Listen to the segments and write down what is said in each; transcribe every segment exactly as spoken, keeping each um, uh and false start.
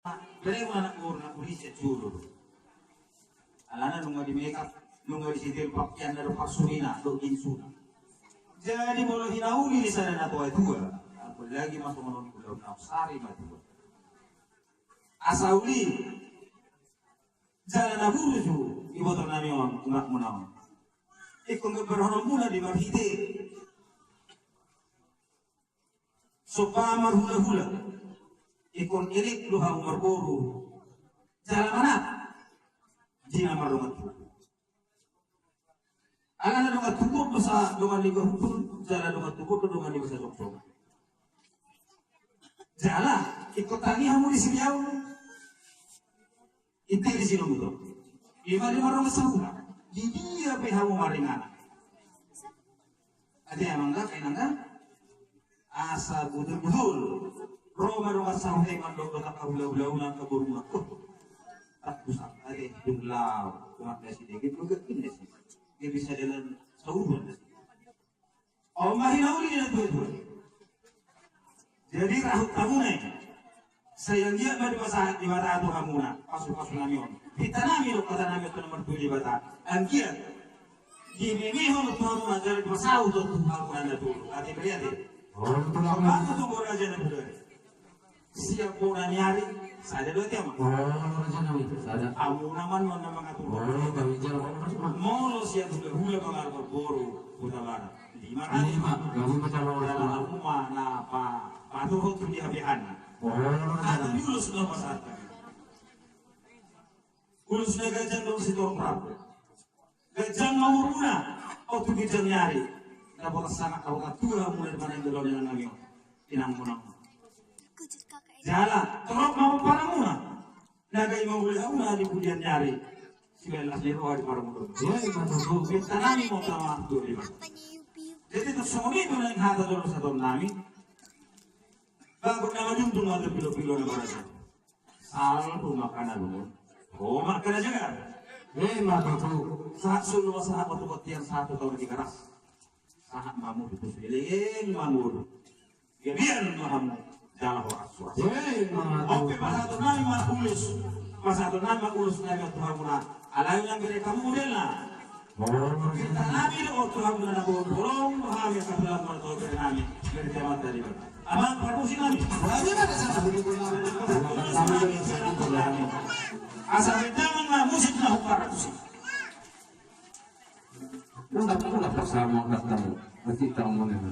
Bere ma anak boru na uli sian jolo do. Alana nunga di make up, nunga di setel pakeanna do, parsurina do, ginsuna. Jadi molo hinauli ni sada na tua-tua, apalagi ma songon on ulaon na sari matua. Asa uli jala na burju iboto nami on, umak muna on. Ingkon gambarhononmuna di marhite somba marhula-hula. Ingkon elek do hamu marboru jala manat di na mardongan tubu. Alana dongan tubu on do sa dongan ni gahuton, jala dongan tubu on do dongan ni basa jongjongan. Jala ingkon tangi hamu di siriaon. Inti di sini mudo. Ima di mardongan sahuta. Di dia pe hamu maringanan. Ate amang da, inang da. Asa butul-butul. Ro ma dongan sahuta i mandok do hula-hula, angka boru ma. Tak usah ate, dung lao. Cuma nasi dikit, bukan nasi. Dia bisa jalan sauruan nasi. On ma hinauli ni na tua-tua. Jadi rahut hamuna i. Sai anggiat ma dipasahat Debata tu hamuna pasu-pasu nami on. Pinta nami do, hata nami on tu na martua Debata. Anggiat dimemehon tu hamuna jala dipasaut tu hamuna na tolu. Ate bere ate. Batu tu boraja na budari. Sian bona ni ari sada do ate amang. Sada. Amuna ma nuan na mangatur. Molo sian hula-hula mangalap boru Hutabarat. Lima kan? Lima. Gabe macam. Dalam amuna na pa patuhot tu dia bihan. Atau diulus na pasarta. Ulos na ganjang dohot sitorop rambu. Ganjang ma umurmuna, on tu ginjang ni ari. Dapotan sangap, dapotan tua hamuna di mana inda lawan inang nami on. Inang muna. Jala torop ma pomparanmuna. Na gabe mangoli hamuna di pudian ni ari. Sibaen las ni roha di parmudon. Pinta nami ma tama tu lima. Jadi tung songon i do naeng hata jolo satuan nami. Bagot na madungdung ma tu pilo-pilo na baraja. Salpu ma angka na lungun, ro ma angka na jagar. Ima tutu. Sahat solu ma sahat ma tu bontean, sahat tu taon ni garas. Sahat ma hamu tu pos leleng ma hamu. Gabe ma hamu jala horas-horas. Ima tutu. On pe pasahaton nami ma ulos. Pasahaton nami ma ulos nami tu hamuna. Alai unang bere hamu modelna. Pinta nami do on tu hamuna na bolon-bolon, hami angka tulang martua bere nami, bere jamanta di bata. Amang parmusik nami. Asa baen damang ma musik na huparmusik. Udah, udah, pas sama katamu. Nanti tamu mana?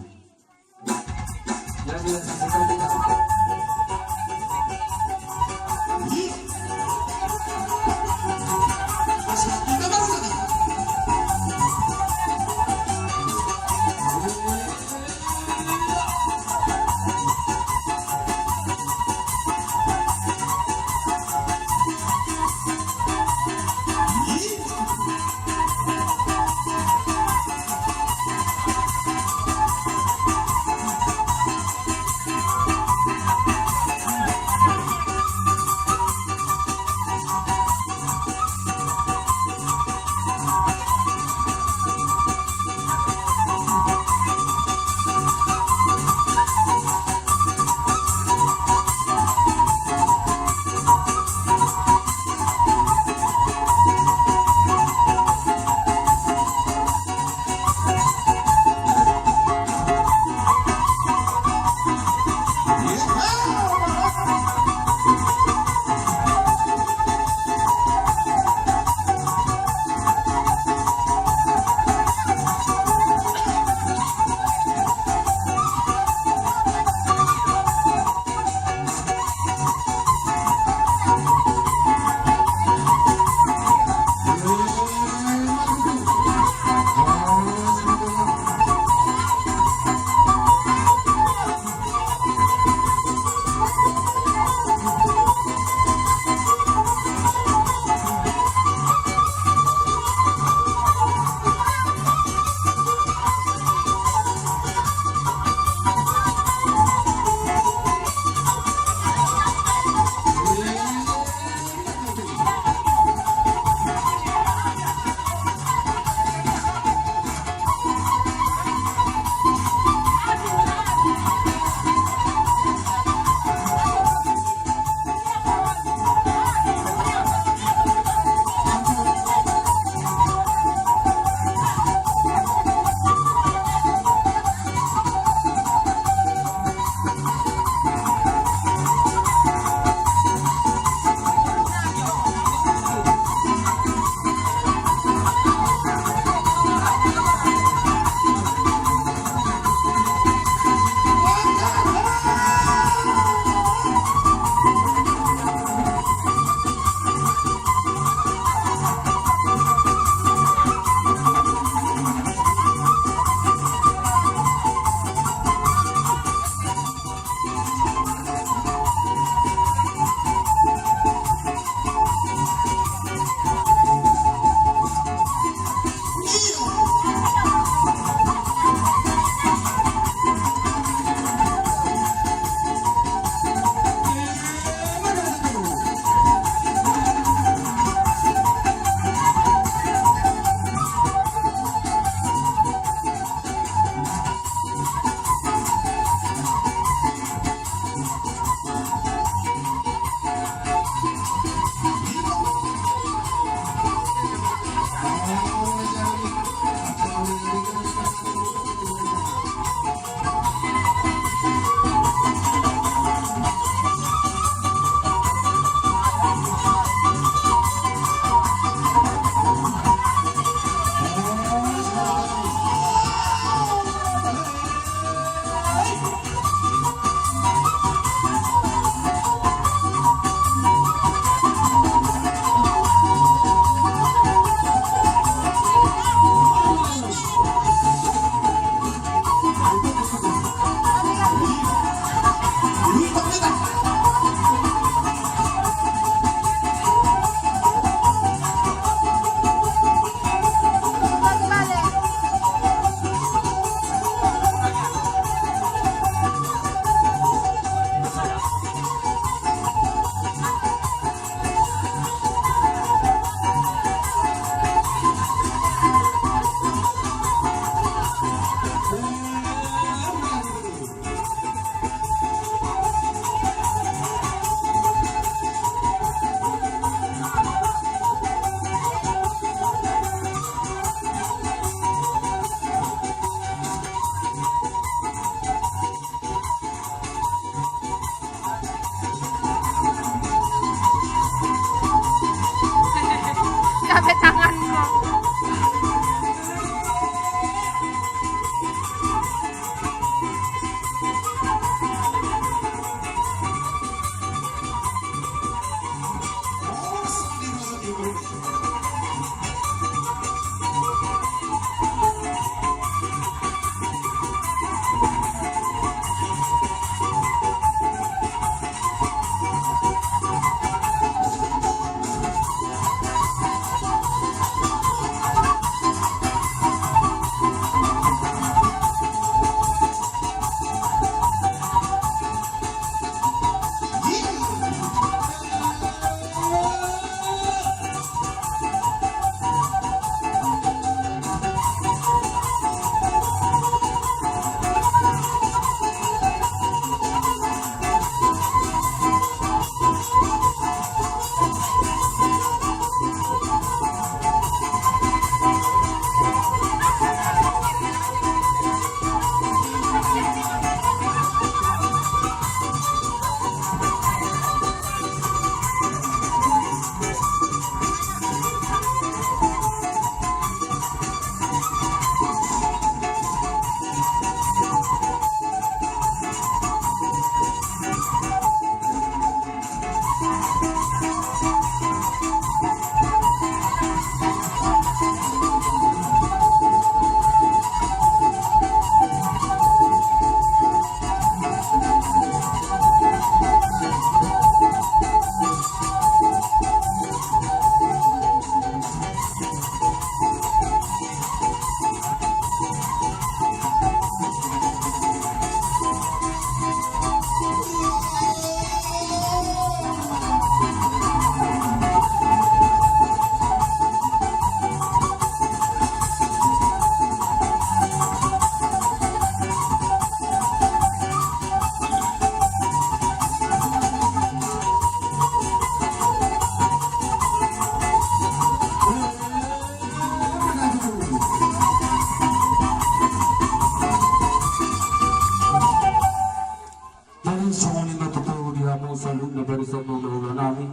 Hula nami,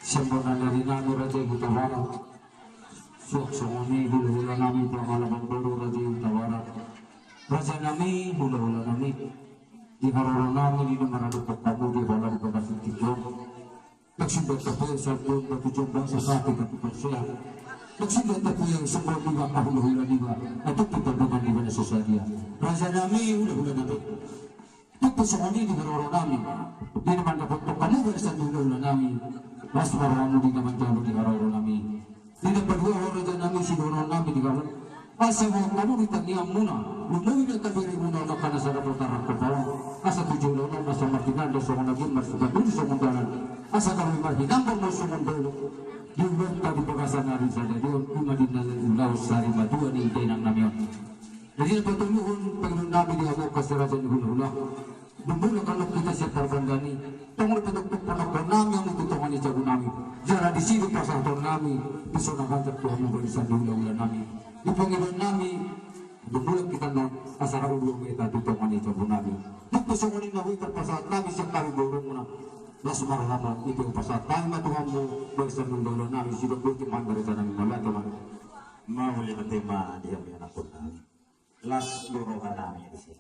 sian bona ni ari nami Raja i Hutabarat. Suang songon i hula-hula nami Pangalaban boru Raja i Hutabarat. Raja nami, hula-hula nami, di haroro nami di na maradophon hamu di holan di bagas tingki on. Dang sinda tape sambung batu jomba sasati batu porsea. Dang sinda tape sambung di baka hula-hula niba. Atuk di pardongan niba na so sadia. Raja nami, hula-hula nami. Tung pe songon i di haroro nami, di na mandapothon hamu barisan ni hula-hula nami, las ma rohamu di na manjalo di haroro nami. Di na paduahon raja nami sidohonon nami di hamu, asa boan hamu di tangiang muna, lumobi ma tabere muna on angka na sada potaran kopaon, asa tu joloan on asa martinanda songon agia, marsipatudu songon dalan, asa gabe marhinambang ma songon dolok di ulaonta di bagasan ari sadari on, i ma di na ulaon sari matua ni dainang nami on. Jadi na patoluhon pangidoan nami di hamu angka si raja ni hula-hula. Dung mulak annon hita sian parbandaan i, tong do patongtong panongkoan nami hamu tu tonga ni jabu nami. Jala disi do pasahaton nami, dison na ganjang tu hamu barisan ni hula-hula nami. Di pangidoan nami, dung mulak hita annon, asa rap uduan ma hita tu tonga ni jabu nami. Tung pe songon i na hita pasahat nami sian hami borumuna. Las ma rohamu, i pe hupasahat hami ma tu hamu barisan ni hula-hula nami, sidok boti ma hami barita nami, mauliate ma. Mauliate ma di hamu anakkon nami. Las do roha nami disi.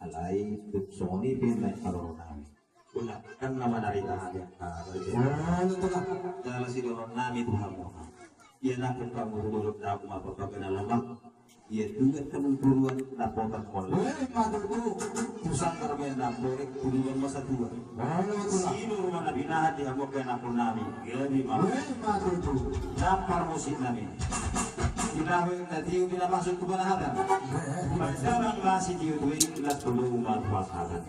Alai tung songon i pe na i haroro nami. Ulakan na manarita hami angka raja. Jala sidohonon nami tu hamu. Ia na pun hamu tu dolok na hamu ma parbagana lomak. Ia tugas hamu tu ruan na potan mol. Ima tutu. Tu sanggar ma na borek tu ruan ma satua. Olo, itulah. Sinur ma na binahat di hamu angka anakkon nami. Gabe ma. Ima tutu. Dampar musik nami. Di na hoi na tio di na masuk tu panahatan. Bae damang ma sitio tu i las tolu ma tu panahatan.